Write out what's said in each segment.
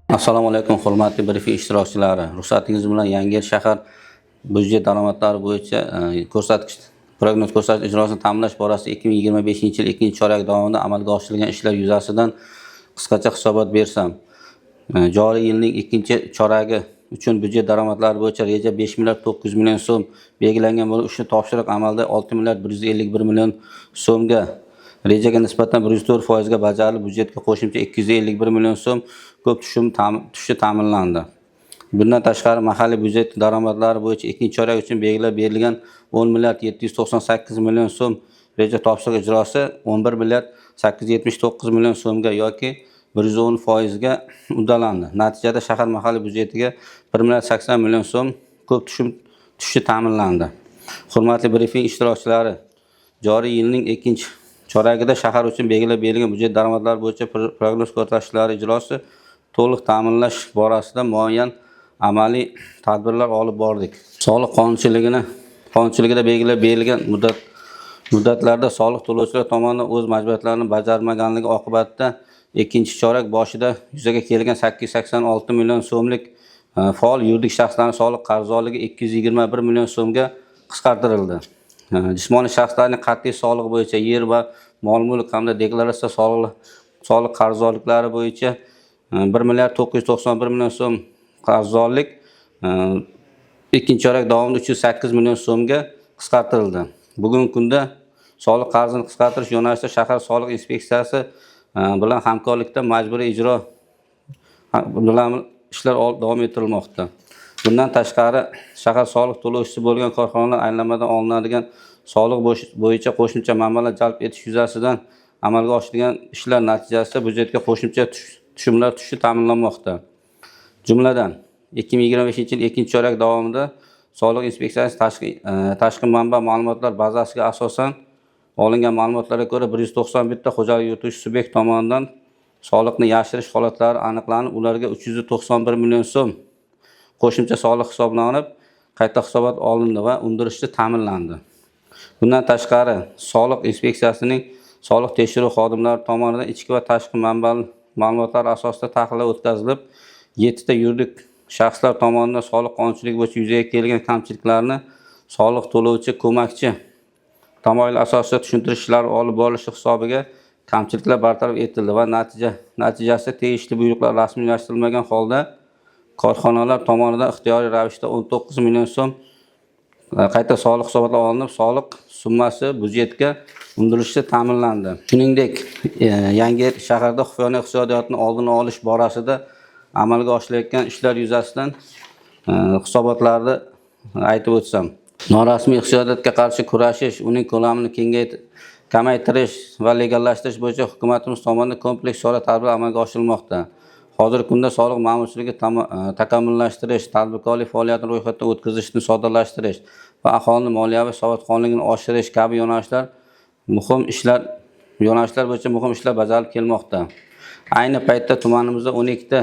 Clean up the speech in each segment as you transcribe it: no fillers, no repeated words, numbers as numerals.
Assalomu alaykum, hurmatli brifing ishtirokchilari. Ruxsatingiz bilan Yangiyer shahar byudjet daromadlari bo'yicha ko'rsatkich, prognoz ko'rsatkich ijrosini ta'minlash borasida 2025-yil ikkinchi chorak davomida amalga oshirilgan ishlar yuzasidan qisqacha hisobot bersam. Joriy yilning ikkinchi choragi uchun byudjet daromadlari bo'yicha reja 5 milliard 900 million so'm belgilangan bo'lib, ushbu topshiriq amalda 6 milliard 151 million so'mga, rejaga nisbatan 104% ga bajarilib, byudjetga qo'shimcha 251 million so'm ko'p tushum tushishi ta'minlandi. Bundan tashqari, mahalliy byudjet daromadlari bo'yicha ikkinchi chorak uchun belgilab berilgan 10 milliard 798 million so'm reja topshiriq ijrosi 11 milliard 879 million so'mga yoki 110% ga uddalandi. Natijada shahar mahalliy byudjetiga 1 milliard 80 million so'm ko'p tushum tushishi ta'minlandi. Hurmatli brifing ishtirokchilari, joriy yilning ikkinchi choragida shahar uchun belgilab berilgan byudjet daromadlari bo'yicha prognoz ko'rsatkichlari ijrosi to'liq ta'minlash borasida muayyan amaliy tadbirlar olib bordik. Soliq qonunchiligida belgilab berilgan muddatlarda soliq to'lovchilar tomonidan o'z majburiyatlarini bajarmaganligi oqibatida ikkinchi chorak boshida yuzaga kelgan 886 million so'mlik faol yuridik shaxslarning soliq qarzdorligi 221 million so'mga qisqartirildi. Jismoniy shaxslarning qat'iy soliq bo'yicha yer va mol mulk hamda deklaratsiya soliq qarzdorliklari bo'yicha 1 milliard 991 million so'm qarzdorlik ikkinchi chorak davomida 308 million so'mga qisqartirildi. Bugungi kunda soliq qarzini qisqartirish yo'nalishida shahar soliq inspeksiyasi bilan hamkorlikda majburiy ijro bilan ishlar davom ettirilmoqda. Bundan tashqari, shahar soliq to'lovchisi bo'lgan korxonalar aylanmadan olinadigan soliq bo'yicha qo'shimcha manbalar jalb etish yuzasidan amalga oshirilgan ishlar natijasida byudjetga qo'shimcha tushumlar tushishi ta'minlanmoqda. Jumladan, 2025-yil ikkinchi chorak davomida soliq inspeksiyasi tashqi manba ma'lumotlar bazasiga asosan olingan ma'lumotlarga ko'ra, 191 ta xo'jalik yurituvchi subyekt tomonidan soliqni yashirish holatlari aniqlanib, ularga 391 million so'm qo'shimcha soliq hisoblanib, qayta hisobot olindi va undirilishi ta'minlandi. Bundan tashqari, soliq inspeksiyasining soliq tekshiruv xodimlari tomonidan ichki va tashqi manba ma'lumotlar asosida tahlillar o'tkazilib, yettita yuridik shaxslar tomonidan soliq qonunchiligi bo'yicha yuzaga kelgan kamchiliklarni soliq to'lovchi ko'makchi tamoyil asosida tushuntirish ishlari olib borilishi hisobiga kamchiliklar bartaraf etildi va natijasida tegishli buyruqlar rasmiylashtirilmagan holda korxonalar tomonidan ixtiyoriy ravishda 19 million so'm qayta soliq hisobotlari olinib, soliq summasi byudjetga undirilishi ta'minlandi. Shuningdek, Yangiyer shaharda xufiyona iqtisodiyotni oldini olish borasida amalga oshirilayotgan ishlar yuzasidan hisobotlarni aytib o'tsam. Norasmiy iqtisodiyotga qarshi kurashish, uning ko'lamini kamaytirish va legallashtirish bo'yicha hukumatimiz tomonidan kompleks chora-tadbirlar amalga oshirilmoqda. Hozirgi kunda soliq ma'murchiligi takomillashtirish, tadbirkorlik faoliyatini ro'yxatdan o'tkazishni soddalashtirish va aholini moliyaviy savodxonligini oshirish kabi yo'nalishlar bo'yicha muhim ishlar bajarilib kelmoqda. Ayni paytda tumanimizda 12 ta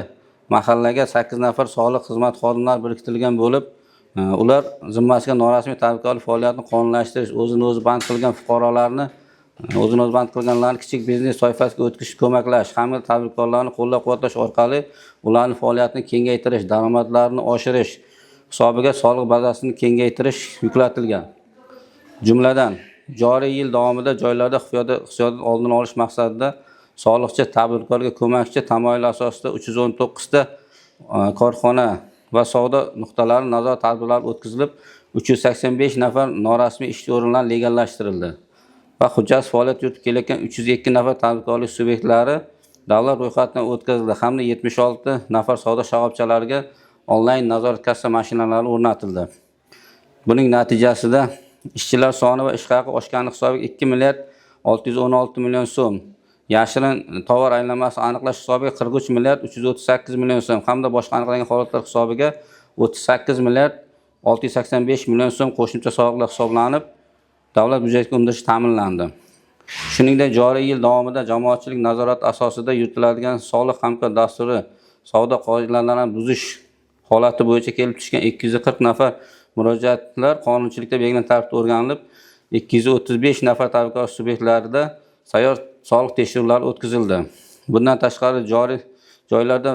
mahallaga 8 nafar soliq xizmati xodimlari biriktirilgan bo'lib, ular zimmasiga norasmiy tadbirkorlik faoliyatini qonunlashtirish, o'zini o'zi band qilgan fuqarolarni, o'zini o'zi band qilganlarni kichik biznes toifasiga o'tkazishga ko'maklash hamda tadbirkorlarni qo'llab-quvvatlash orqali ularning faoliyatini kengaytirish, daromadlarini oshirish hisobiga soliq bazasini kengaytirish yuklatilgan. Jumladan, joriy yil davomida joylarda xufiyada oldini olish maqsadida soliqchi tadbirkorga ko'makchi tamoyili asosida 319 ta korxona va savdo nuqtalari nazorat tadbirlari o'tkazilib, 385 nafar norasmiy ish o'rinlari legallashtirildi va hujjatsiz faoliyat yuritib kelayotgan 302 nafar tadbirkorlik subyektlari davlat ro'yxatidan o'tkazildi hamda 76 nafar savdo shoxobchalariga onlayn nazorat kassa mashinalari o'rnatildi. Buning natijasida ishchilar soni va ish haqi oshgani hisobiga 2 milliard 616 million so'm, yashirin tovar aylanmasini aniqlash hisobiga 43 milliard 338 million so'm hamda boshqa aniqlangan holatlar hisobiga 38 milliard 685 million so'm qo'shimcha soliqlar hisoblanib, davlat byudjetiga undirish ta'minlandi. Shuningdek, joriy yil davomida jamoatchilik nazorati asosida yuritiladigan Soliq hamkor dasturi savdo qoidalarini buzish holati bo'yicha kelib tushgan 240 nafar murojaatlar qonunchilikda belgilangan tartibda o'rganilib, 235 nafar tadbirkor subyektlarida sayyor soliq tekshiruvlari o'tkazildi. Bundan tashqari, joriy joylarda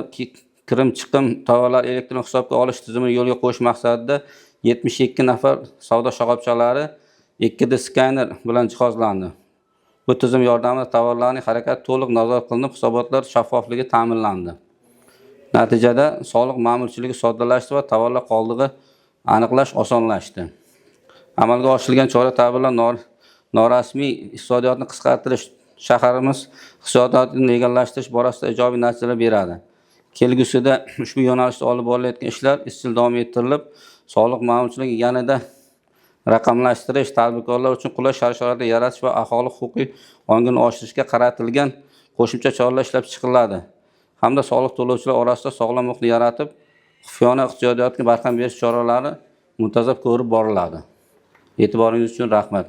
Kirim chiqim tovarlar elektron hisobga olish tizimini yo'lga qo'yish maqsadida 72 nafar savdo shoxobchalari 2D skaner bilan jihozlandi. Bu tizim yordamida tovarlarning harakati to'liq nazorat qilinib, hisobotlar shaffofligi ta'minlandi. Natijada soliq ma'murchiligi soddalashdi va tovarlar qoldig'i aniqlash osonlashdi. Amalga oshirilgan chora-tadbirlar norasmiy iqtisodiyotni qisqartirish, shaharimiz iqtisodiyotini legallashtirish borasida ijobiy natijalar beradi. Kelgusida ushbu yo'nalishda olib borilayotgan ishlar izchil davom ettirilib, soliq ma'murchiligi yanada raqamlashtirish, tadbirkorlar uchun qulay shart-sharoitlar yaratish va aholi huquqiy ongini oshirishga qaratilgan qo'shimcha choralar ishlab chiqiladi hamda soliq to'lovchilar orasida sog'lom muhitni yaratib, xufiyona iqtisodiyotga barham berish choralari muntazam ko'rib boriladi. E'tiboringiz uchun rahmat.